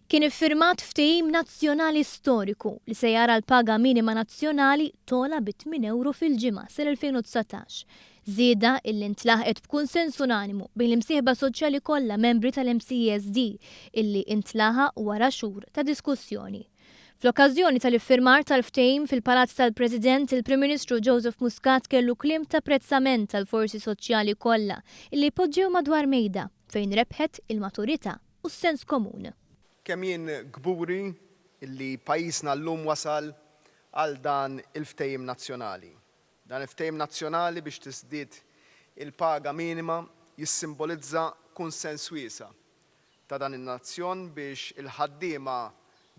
Kien iffirmat ftehim nazzjonali storiku li se jara l-paga minima nazzjonali togħla bi €8 fil-ġimgħa sal-2019. Żieda illi ntlaħqet b'kunsens unanimu bejn l-imsieħba soċjali kollha membri tal-MCESD illi intlaħaq wara xhur ta' diskussjoni. Fl-okkażjoni tal-iffirmar tal-ftehim fil-Palazz tal-President, il-Prim Ministru Joseph Muscat kellu kliem ta' apprezzament għall-forzi soċjali kollha illi poġġew madwar mejda fejn rebħet il-maturità u s-sens komun. Kemm jien kburi li pajjiżna llum wasal għal dan il-ftehim nazzjonali. Dan il-ftehim nazzjonali biex tiżdied il-paga minima jissimbolizza kunsens wiesa' ta' dan in-nazzjon biex il-ħaddiema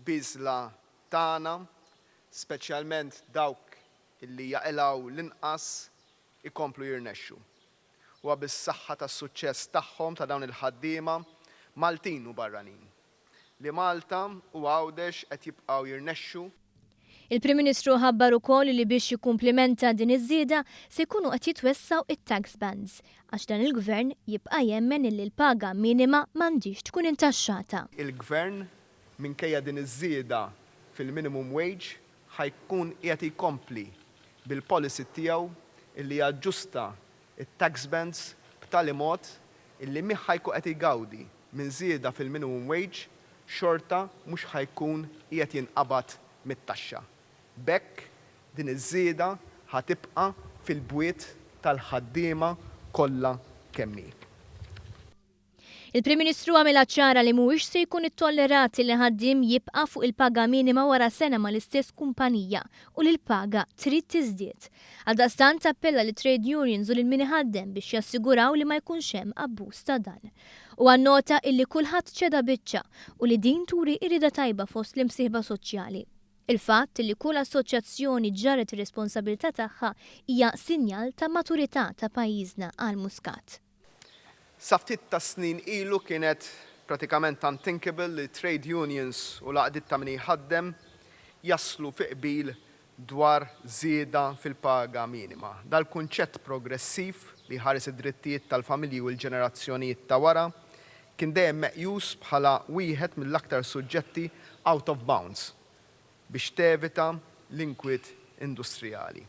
bieżla tagħna, speċjalment dawk li jaqilgħu l-inqas, ikomplu jirnexxu. Huwa bis-saħħa tas-suċċess tagħhom ta' dawn il-ħaddiema, Maltin u barranin, li Malta u Għawdex qed jibqgħu jirnexxu. Il-Prim Ministru ħabbar ukoll li biex jikkumplimenta din iż-żieda se jkunu qed jitwessgħu it-tax bands għax dan il-Gvern jibqa' jemmen illi l-paga minima m'għandhiex tkun intaxxata. Il-Gvern, minkejja din iż-żieda fil-minimum wage, ħa jkun qiegħed jkompli bil-policy tiegħu illi jaġġusta t-tax bands b'tali mod illi min ħa jkun qed jgawdi minn żieda fil-minimum wage xorta mhux ħa jkun qiegħed jinqabad mit-taxxa. B'hekk din iż-żieda ħa tibqa' fil-bwiet tal-ħaddiema kollha kemm hi. Il-Prim Ministru għamilha ċara li mhuwiex se jkun ittollerat li ħaddiem jibqa' fuq il-paga minima wara sena mal-istess kumpanija u li l-paga trid tiżdied. Għaldaqstant appella lit-trade unions u lil min iħaddem biex jassiguraw li ma jkunx hemm abbuż ta' dan. Huwa nnota illi kulħadd ċeda biċċa u li din turi r-rieda tajba fost l-imsieħba soċjali. Il-fatt li kull assoċjazzjoni ġarret ir-responsabilità tagħha hija sinjal ta' maturità ta' pajjiżna, qal Muscat. Sa ftit tas-snin ilu kienet pratikament unthinkable li trade unions u l-għaqdiet ta' min jħaddem jaslu fi qbil dwar żieda fil-paga minima. Dal-kunċett progressiv li jħares id-drittijiet tal-familji u l-ġenerazzjonijiet ta' wara kien dejjem meqjus bħala wieħed mill-aktar suġġetti out of bounds biex tevita l-inkwiet industrijali.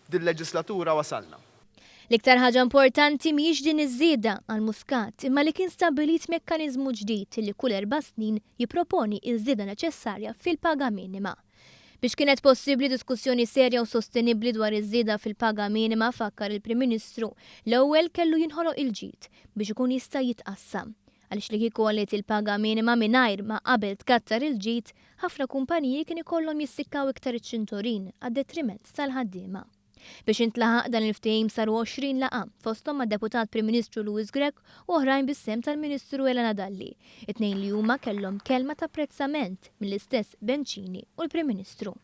F'dil-leġislatura wasalna. L-iktar ħaġa importanti mhijiex din iż-żieda, qal Muscat, imma li kien stabbilit mekkaniżmu ġdid li kull 4 snin jipproponi ż-żieda neċessarja fil-paga minima. Biex kienet possibbli diskussjoni serja u sostenibbli dwar iż-żieda fil-paga minima, fakkar il-Prim Ministru, l-ewwel kellu jinħoloq il-ġid biex ikun jista' jitqassam. Għaliex li kieku għoliet il-paga minima mingħajr ma qabel tkattar il-ġid, ħafna kumpaniji kien ikollhom jissikkaw iktar iċ-ċintorin għad-detriment tal-ħaddiema. Biex intlaħaq dan il-ftehim saru 20 laqgħa, fosthom mad-Deputat Prim Ministru Louis Grech u oħrajn bis-sehem tal-Ministru Helena Dalli. It-tnejn li huma kellhom kelma ta' apprezzament mill-istess Bencini u l-Prim Ministru.